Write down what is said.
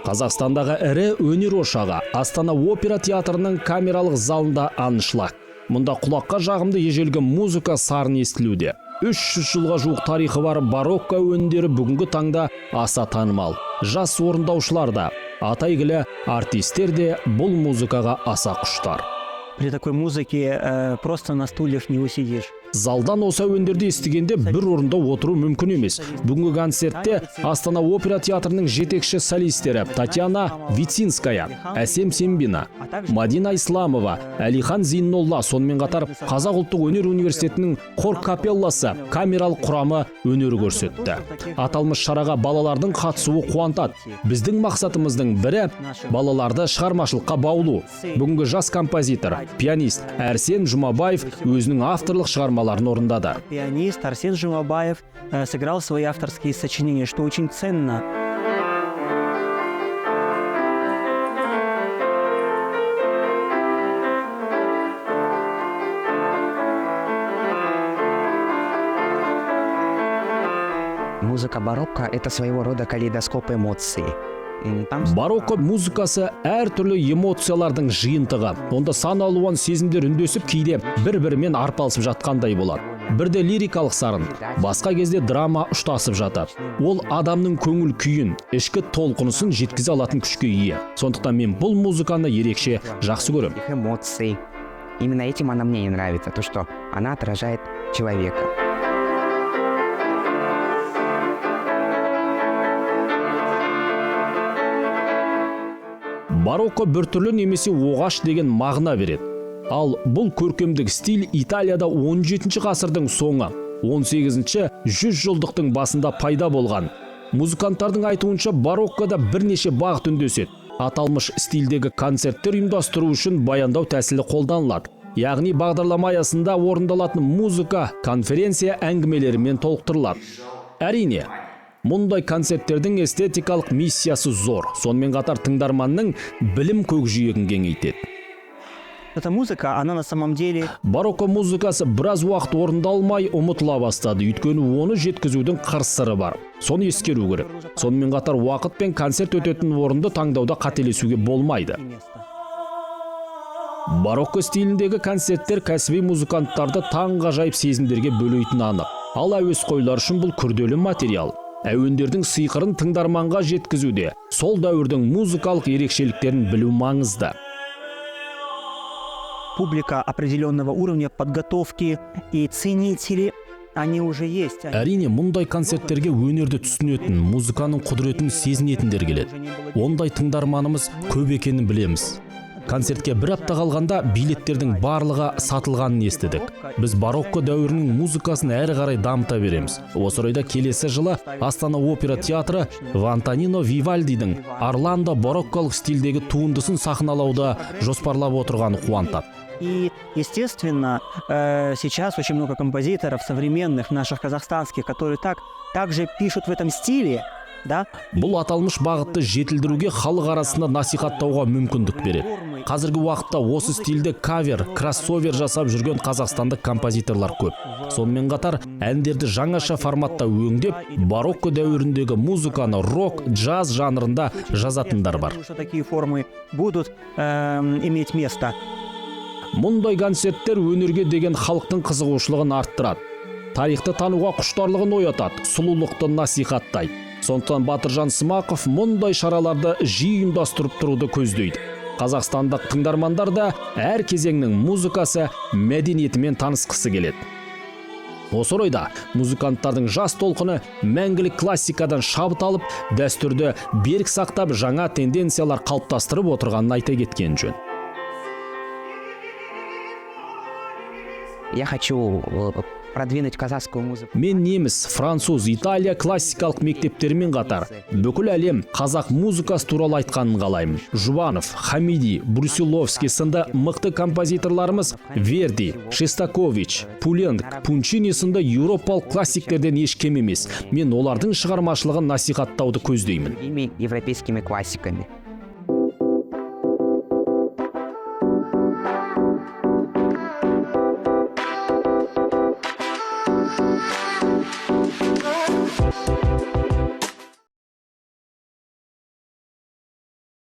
Қазақстандағы ірі өнер ошағы Астана опера театрының камералық залында аншлаг. Мұнда құлаққа жағымды ежелгі музыка сарын естілуде. 300 жылға жуық тарихы бар барокко әуендері бүгінгі таңда аса танымал. Жас орындаушылар да, ата әйгілі артистер де бұл музыкаға аса құштар. При такой музыке просто на стульях не усидишь. Залдан осы әуендерді естігенде бір орында отыру мүмкін емес. Бүгінгі концертте Астана опера театрының жетекші солистері Татьяна Вицинская, Әсем Сембина, Мадина Исламова, Әлихан Зейнолла, сонымен қатар Қазақ ұлттық өнер университетінің хор капелласы камералық құрамы өнер көрсетті. Аталмыш шараға балалардың қатысуы қуантады. Біздің мақсатымыздың бірі балаларды шығармашылыққа баулу. Бүгінгі жас композитор, пианист Әрсен Жұмабаев өзінің авторлық шығармаларын орындады. Пианист Арсен Жумабаев сыграл свои авторские сочинения, что очень ценно. Музыка барокко — это своего рода калейдоскоп эмоций. Барокко музыкасы әртүрлі эмоциялардың жиынтығы. Онда сан алуан сезімдер үндесіп, кейде бір-бірімен арпалысып жатқандай болады. Бірде лирикалық сарын, басқа кезде драма ұштасып жатады. Ол адамның көңіл күйін, ішкі толқынысын жеткізе алатын күшке ие. Сондықтан мен бұл музыканы ерекше жақсы көремін. Их эмоций. Именно этим она мне и нравится, то, что она отражает человека. Барокко біртүрлі немесе оғаш деген мағына береді. Ал бұл көркемдік стиль Италияда 17 ғасырдың соңы, 18-ші жүз жылдықтың басында пайда болған. Музыканттардың айтуынша, бароккода бірнеше бағыт үндеседі. Аталмыш стильдегі концерттер ұйымдастыру үшін баяндау тәсілі қолданылады. Яғни бағдарлама аясында орындалатын музыка конференция әңгімелерімен толықтырылады. Әрине, мұндай концерттердің эстетикалық миссиясы зор. Сонымен қатар тыңдарманның білім көкжиегін кеңейтеді. Эта музыка, она на самом деле... Барокко музыкасы біраз уақыт орындалмай ұмытыла бастады, өйткені оны жеткізудің қыр-сыры бар. Соны ескеру керек. Сонымен қатар уақыт пен концерт өтетін орынды таңдауда қателесуге болмайды. Барокко стиліндегі концерттер кәсіби музыканттарды таңғажайып сезімдерге бөлейтіні анық. Ал әуесқойлар үшін бұл күрделі материал. Әуендердің сиқырын тыңдарманға жеткізуде сол дәуірдің музыкалық ерекшеліктерін білу маңызды. Публика определенного уровня подготовки и ценители, они уже есть. Әрине, мұндай концерттерге өнерді түсінетін, музыканың құдіретін сезінетіндер келеді. Ондай тыңдарманымыз көп екенін білеміз. Концертке бір апта қалғанда билеттердің барлығы сатылғанын естідік. Біз барокко дәуірінің музыкасын әрі қарай дамыта береміз. Осы орайда келесі жылы Астана опера театры Антонино Вивальдидің Орландо барокколық стильдегі туындысын сахналауды жоспарлап отырғаны қуантады. И, естественно, сейчас очень много композиторов современных, наших казахстанских, которые также пишут в этом стиле. Да? Бұл аталмыш бағытты жетілдіруге, халық арасында насихаттауға мүмкіндік береді. Қазіргі уақытта осы стильде кавер, кроссовер жасап жүрген қазақстандық композиторлар көп. Сонымен қатар әндерді жаңаша форматта өңдеп, барокко дәуіріндегі музыканы рок, джаз жанрында жазатындар бар. Что такие формы будут иметь место. Мұндай концерттер өнерге деген халықтың қызығушылығын арттырады. Тарихты тануға құштарлығын оятады, сұлулықты насихаттайды. Сондықтан Батыржан Смақов мұндай шараларды жиі ұйымдастырып тұруды көздейді. Қазақстандық тыңдармандар да әр кезеңнің музыкасы, мәдениетімен танысқысы келеді. Осы орайда музыканттардың жас толқыны мәңгілік классикадан шабыт алып, дәстүрді берік сақтап, жаңа тенденциялар қалыптастырып отырғанын айта кеткен жөн. Я хочу продвинуть казахскую музыку. Мен неміс, француз, Италия классикалық мектептерімен қатар бүкіл әлем қазақ музыкасы туралы айтқанын қалаймын. Жұбанов, Хамиди, Брусиловский сынды мықты композиторларымыз Верди, Шостакович, Пуленк, Пуччини сынды еуропалық классиктерден еш кем емес. Мен олардың шығармашылығын насихаттауды көздеймін. Другими европейскими классиками.